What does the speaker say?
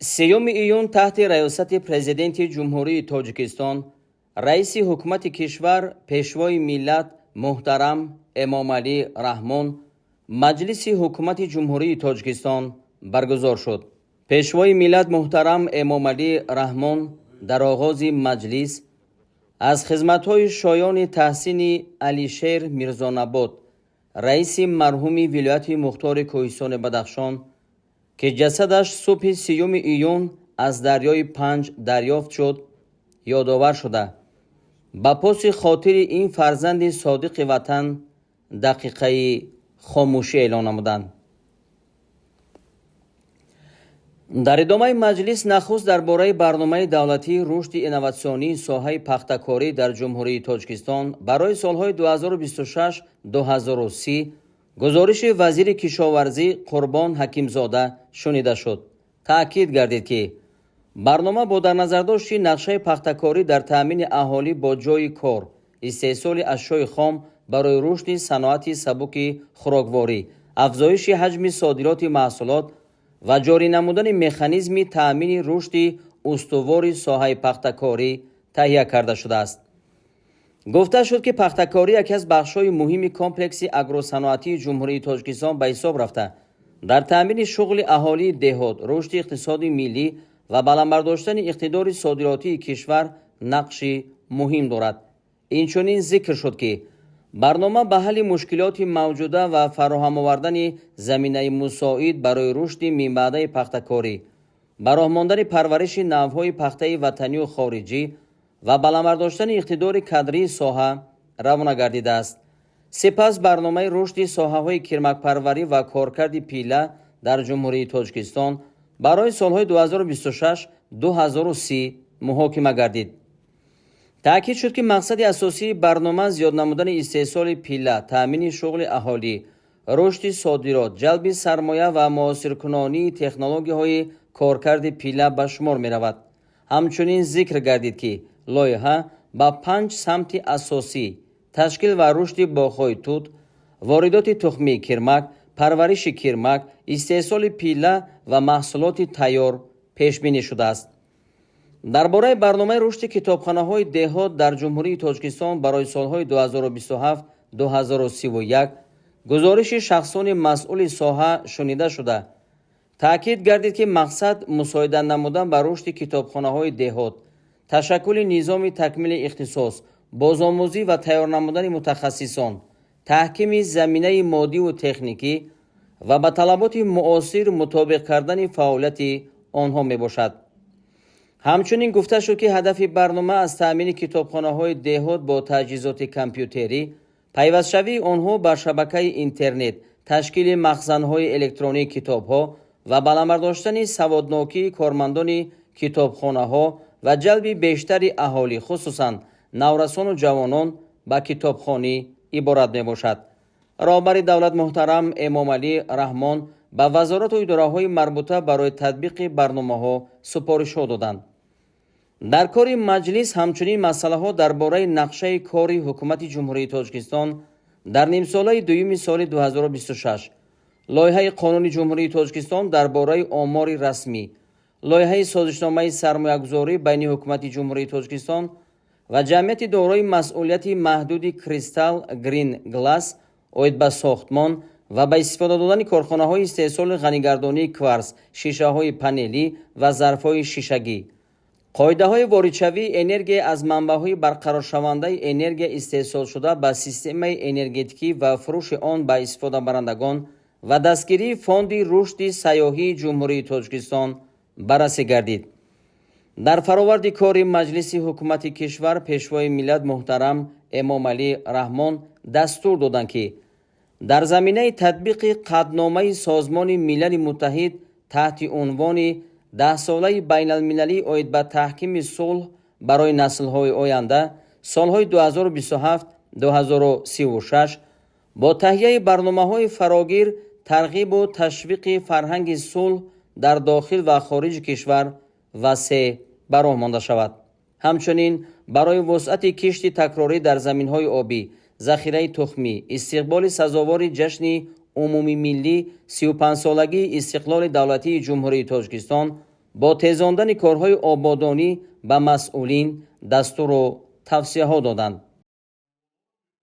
3 июн таҳти раёсати Президенти Ҷумҳурии Тоҷикистон, раиси ҳукумати кишвар, Пешвои миллат муҳтарам Эмомалӣ Раҳмон Маҷлиси Ҳукумати Ҷумҳурии Тоҷикистон баргузор шуд. Пешвои миллат муҳтарам Эмомалӣ Раҳмон дар оғози маҷлис аз хизматҳои шоёни таҳсини Алишер Мирзонабот, раиси марҳуми вилояти мухтори Кӯҳистони Бадахшон, ки ҷасадаш субҳи 30 июн аз дарёи Панҷ дарёфт шуд, ёдовар шуда, ба поси хотири ин фарзанди содиқи ватан дақиқаи хомӯшӣ эълон намуданд. Дар идомаи маҷлис нахуст дар бораи барномаи давлатии рушди инноватсионии соҳаи пахтакорӣ дар Ҷумҳурии Тоҷикистон барои солҳои 2026-2030 гузориши вазири кишоварзӣ Қурбон Ҳакимзода шунида шуд. Таъкид гардид, ки барнома бо дар назардошти нақшаи пахтакорӣ дар таъмини аҳолӣ бо ҷойи кор, истеҳсоли ашёи хом барои рушди саноати сабуки хӯрокворӣ, афзоиши ҳаҷми содироти маҳсулот ва ҷорӣ намудани механизми таъмини рушди устувори соҳаи пахтакорӣ таҳия карда шудааст. Гуфта шуд, ки пахтакорӣ яке аз бахшҳои муҳими комплекси агросаноатии Ҷумҳурии Тоҷикистон ба ҳисоб рафта, дар таъмини шуғли аҳолии деҳот, рушди иқтисоди миллӣ ва баланд бардоштани иқтидори содиротии кишвар нақши муҳим дорад. Инчунин зикр шуд, ки барнома ба ҳалли мушкилоти мавҷуда ва фароҳам овардани заминаи мусоид барои рушди минбаъдаи пахтакорӣ, ба роҳ мондани парвариши навъҳои пахтаи ватанию хориҷӣ ва баланд бардоштани иқтидори кадрии соҳа равона гардидааст. Сипас барномаи рушди соҳаҳои кирмакпарварӣ ва коркарди пилла дар Ҷумҳурии Тоҷикистон барои солҳои 2026-2030 муҳокима гардид. Таъкид шуд, ки мақсади асосии барнома зиёд намудани истеҳсоли пилла, таъмини шуғли аҳолӣ, рушди содирот, ҷалби сармоя ва муосиркунонии технологияҳои коркарди пилла ба шумор меравад. Ҳамчунин зикр гардид, ки лоиҳа ба 5 самти асосӣ: ташкил ва рушди боғҳои тут, воридоти тухмии кирмак, парвариши кирмак, истеҳсоли пилла ва маҳсулоти тайёр пешбинӣ шудааст. Дар бораи барномаи рушди китобхонаҳои деҳот дар Ҷумҳурии Тоҷикистон барои солҳои 2027-2031 гузориши шахсони масъули соҳа шунида шуда, таъкид гардид, ки мақсад мусоидат намудан ба рушди китобхонаҳои деҳот, ташаккули низоми такмили ихтисос, бозомӯзӣ ва тайёр намудани мутахассисон, таҳкими заминаи моддиву техникӣ ва ба талаботи муосир мутобиқ кардани фаъолияти онҳо мебошад. Ҳамчунин гуфта шуд, ки ҳадафи барнома аз таъмини китобхонаҳои деҳот бо таҷҳизоти компютерӣ, пайвастшавии онҳо ба шабакаи интернет, ташкили махзанҳои электронии китобҳо ва баланд бардоштани саводнокии кормандони китобхонаҳо ва ҷалби бештари аҳолӣ, хусусан наврасону ҷавонон, ба китобхонӣ иборат мебошад. Роҳбари давлат муҳтарам Эмомалӣ Раҳмон ба вазорату идораҳои марбута барои татбиқи барномаҳо супоришҳо доданд. Дар кори маҷлис ҳамчунин масъалаҳо дар бораи нақшаи кори Ҳукумати Ҷумҳурии Тоҷикистон дар нимсолаи дуюми соли 2026, лоиҳаи Қонуни Ҷумҳурии Тоҷикистон дар бораи омори расмӣ, лоиҳаи созишномаи сармоягузорӣ байни Ҳукумати Ҷумҳурии Тоҷикистон ва ҷамъияти дорои масъулияти маҳдуди Кристал Грин Глас оид ба сохтмон ва ба истифода додани корхонаҳои истеҳсоли ғанигардонии кварс, шишаҳои панелӣ ва зарфҳои шишагӣ, қоидаҳои воридшавии энергия аз манбаъҳои барқароршавандаи энергия истеҳсолшуда ба системаи энергетикӣ ва фурӯши он ба истифодабарандагон ва дастгирии Фонди рушди сайёҳии Ҷумҳурии Тоҷикистон баррасӣ гардид. Дар фароварди кори Маҷлиси Ҳукумати кишвар Пешвои миллат муҳтарам Эмомалӣ Раҳмон дастур доданд, ки дар заминаи татбиқи қатъномаи Созмони Милали Муттаҳид таҳти унвони Даҳсолаи байналмилалӣ оид ба таҳкими сулҳ барои наслҳои оянда, солҳои 2027-2036, бо таҳияи барномаҳои фарогир тарғибу ташвиқи фарҳанги сулҳ дар дохил ва хориҷи кишвар васеъ ба роҳ монда шавад. Ҳамчунин барои вусъати кишти такрорӣ дар заминҳои обӣ, захираи тухмӣ, истиқболи сазовори ҷашни умумимиллӣ 35-солагии истиқлоли давлатии Ҷумҳурии Тоҷикистон Бо тезондани корҳои ободонӣ ба масъулин дастуру тавсияҳо доданд.